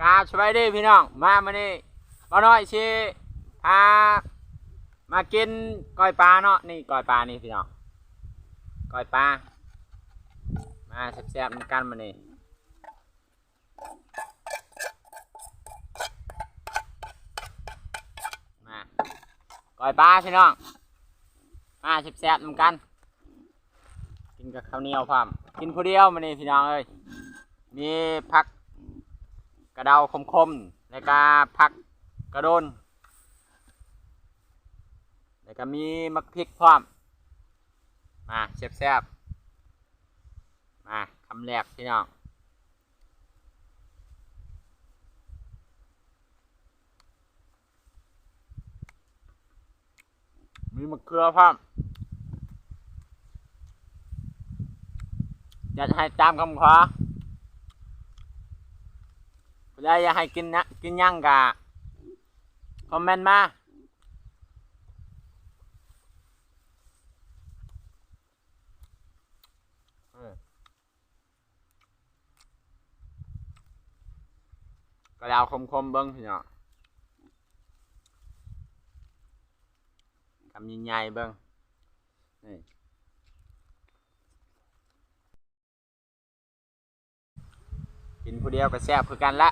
ອ່າ ສະບາຍດີພີ່ນ້ອງ ມາມື້ນີ້ບ່າວນ້ອຍຊິພາມາກິນກ້ອຍປາເນາະ. ນີ້ກ້ອຍປານີ້ພີ່ນ້ອງ ກ້ອຍປາ ມາແຊບໆນຳກັນມື້ນີ້. ມາ ກ້ອຍປາພີ່ນ້ອງ ມາແຊບໆນຳກັນ ກິນກັບເຂົ້າໜຽວພ້ອມ. ກິນຜູ້ດຽວມື້ນີ້ພີ່ນ້ອງເອີຍ ມີຜັກກະເດົາຂົມໆ ແລ້ວກະຜັກກະດົນ ແລ້ວກະມີໝາກພິກພ້ອມ. ມາແຊບໆ ມາ ຄຳແລກພີ່ນ້ອງ. ມີໝາກເຂືອພ້ອມ ຈັດໃຫ້ຕາມຄຳຂໍ. ຜູ້ໃດຢາກໃຫ້ກິນນະ ກິນຫຍັງກະຄອມເມັນມາ. ເອີ ກະເດົາຂົມໆເບິ່ງພີ່ນ້ອງ ຄຳໃຫຍ່ໆເບິ່ງ ນີ້ ກິນຜູ້ດຽວກະແຊບຄືກັນລະ.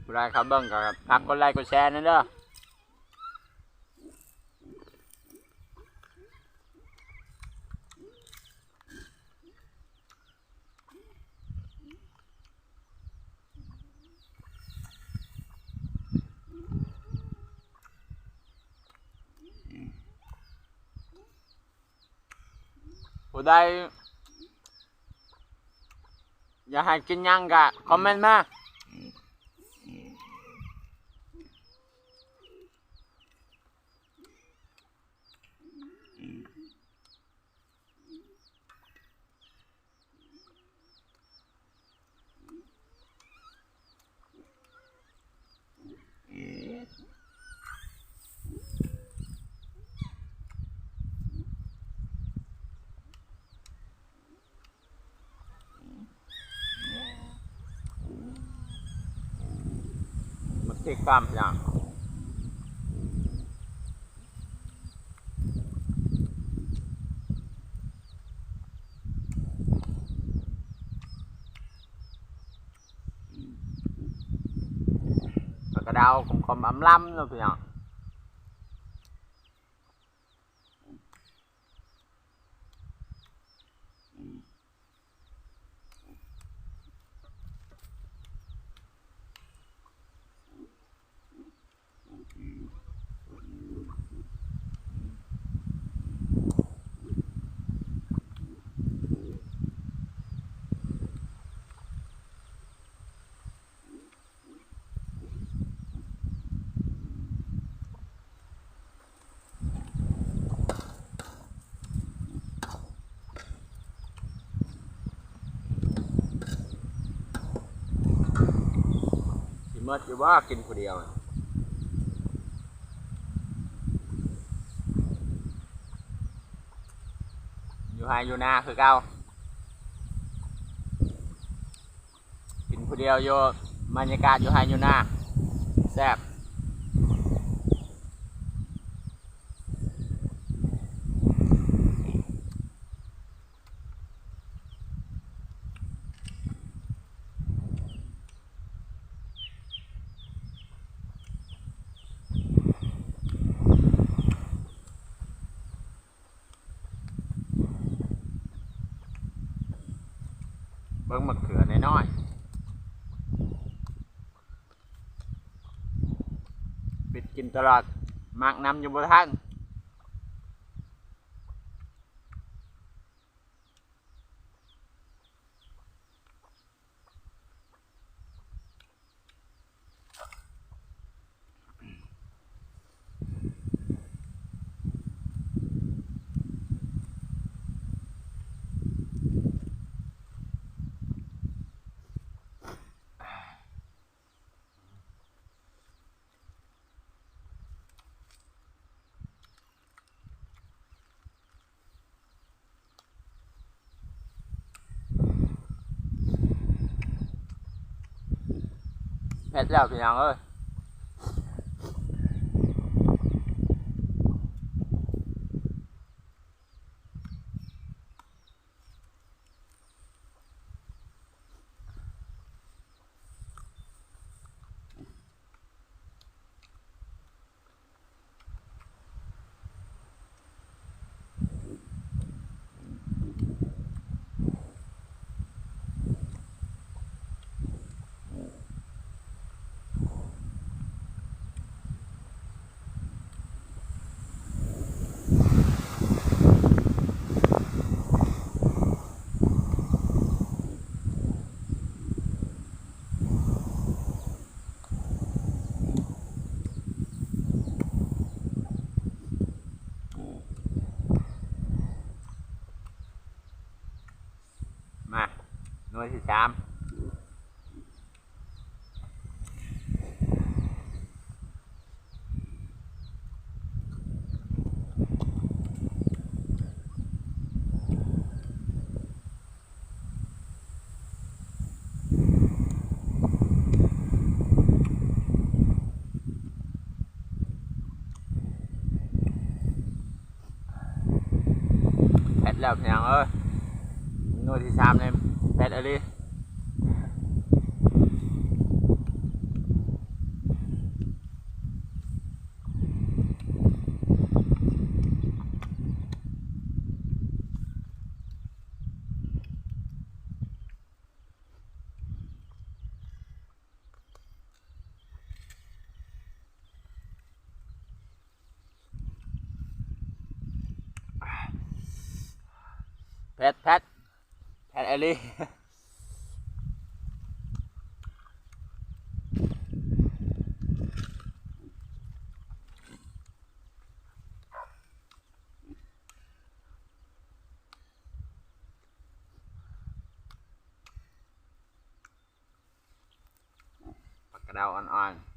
ຜູ້ໃດເຂົ້າເບິ່ງກະຝາກກົດໄລກົດແຊແດ່ເດີ. ຜູ້ໃດຢາກໃຫ້ກິນຫຍັງກະຄອມເມັນມາ. ມັນຕິດຕາມຢ່າງ ຜັກກະເດົາ ຂມໆ ອຳລຳເນາະພີ່ນ້ອງ. ຊິໝົດຢູ່ບໍ່ ກິນຜູ້ດຽວ ຢູ່ໄຮ່ຢູ່ນາຄືເກົ່າ. ກິນຜູ້ດຽວຢູ່ ບັນຍາກາດຢູ່ໄຮ່ຢູ່ນາ ແຊບ. ເບິ່ງໝາກເຂືອນ້ອຍໆ ປິດກິນຕະຫຼອດ ໝາກນຳຢູ່ບໍ່ທັນ. ເ ເຜັດແລ້ວພີ່ນ້ອງເອີຍ. ມາ ໜ່ວຍທີສາມ. ແພັດແລ້ວພີ່ນ້ອງເອີຍ ໜ່ວຍທີສາມນີ້ແພັດອີ່ຫຼີ. ແພັດ ແພັດ ແພັດອີ່ຫຼີ. ຜັກກະເດົາອ່ອນໆ.